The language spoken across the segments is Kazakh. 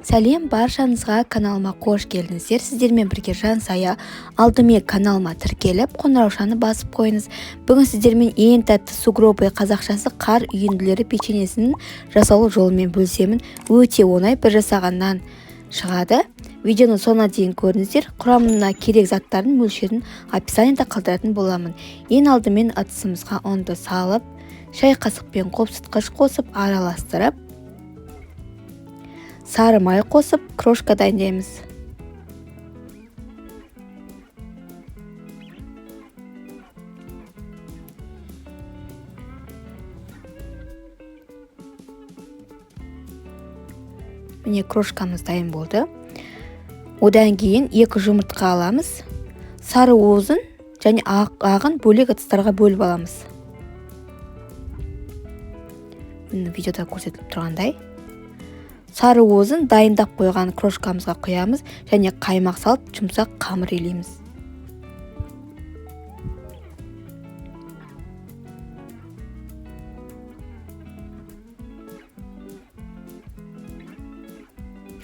Сәлем баршаңызға, каналыма қош келдіңіздер. Сіздермен бірге Жансая. Алдымен каналыма тіркеліп, қоңыраушаны басып қойыңыз. Бүгін сіздермен ең тәтті сугробы, қазақшасы қар үйінділері печеньесінің жасалу жолымен бөлісемін. Өте оңай, бір жасағаннан шығады. Видеоны соңына дейін көріңіздер. Құрамына керек заттардың мөлшерін описаниеда қалдыратын боламын. Ең алдымен ыдысымызға ұнды салып, шай қасықпен қопсытқыш қосып араластырып, сары май қосып крошка дайындаймыз. Міне, крошкамыз дайын болды. Одан кейін 2 жұмыртқа аламыз. Сары уызын және ағын бөлек ыдыстарға бөліп аламыз. Міне, видеода көрсетіліп тұрғандай. Сары уызын дайындап қойған крошкамызға құямыз және қаймақ салып жұмсақ қамыр илейміз.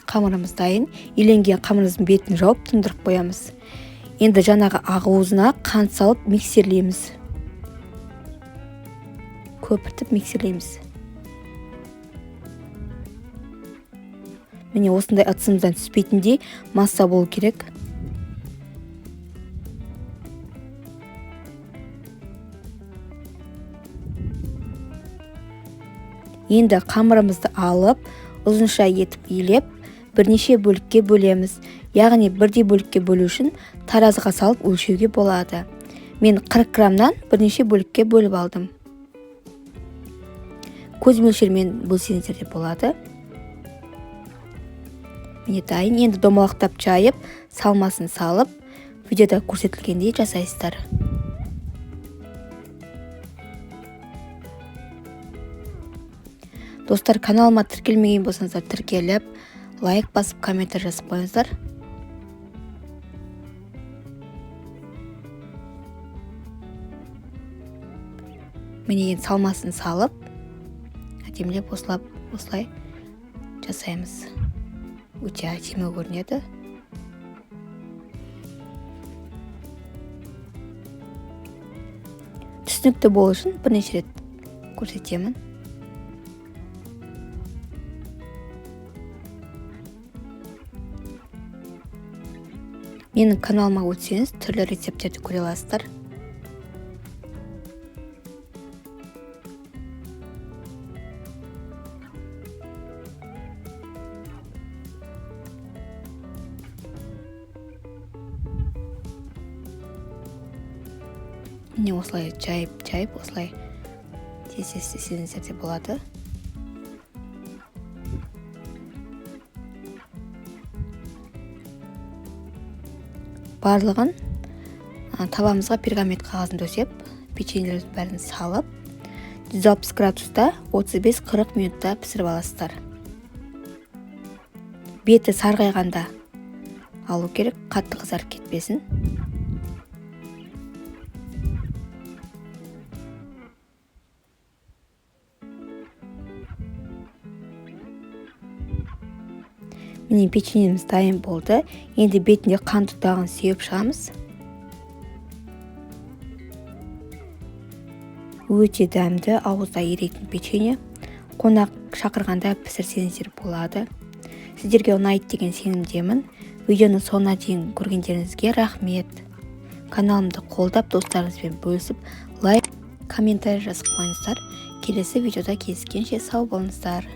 Қамырымыз дайын. Иленген қамырымыздың бетін жауып тұндырып қоямыз. Енді жаңағы ақ уызына қант салып миксерлейміз. Көпіртіп миксерлейміз. Міне, осындай ыдысымыздан түспейтіндей масса болу керек. Енді қамырымызды алып, ұзынша етіп илеп, бірнеше бөлікке бөлеміз. Яғни бірдей бөлікке бөлу үшін таразыға салып өлшеуге болады. Мен 40 граммнан бірнеше бөлікке бөліп алдым. Көз мөлшерімен бөлсеңіздер де болады. Міне, дайын. Енді домалақтап жайып, салмасын салып, видеода көрсетілгендей жасайсыздар. Достар, каналыма тіркелмеген болсаңыздар, тіркеліп, лайк басып, комментарий жазып қойыңыздар. Міне, енді салмасын салып, әдемілеп осылай жасаймыз. Өте әдемі көрінеді. Түсінікті болу үшін бірнеше рет көрсетемін. Менің каналыма өтсеңіз, түрлі рецепттерді көре аласыздар. Міне, осылай жайып-жайып, осылай тез-тез істесеңіздер де болады. Барлығын табамызға пергамент қағазын төсеп, печеньелердің бәрін салып, 160 градуста 35-40 минутта пісіріп аласыздар. Беті сарғайғанда алу керек, қатты қызарып кетпесін. Міне, печеньеміз дайын болды. Енді бетіне қант ұнтағын сеуіп шығамыз. Өте дәмді, ауызда еритін печенье. Қонақ шақырғанда пісірсеңіздер болады. Сіздерге ұнайды деген сенімдемін. Видеоны соңына дейін көргендеріңізге рахмет. Каналымды қолдап, достарыңызбен бөлісіп, лайк, комментарий жазып қойыңыздар. Келесі видеода кездескенше сау болыңыздар.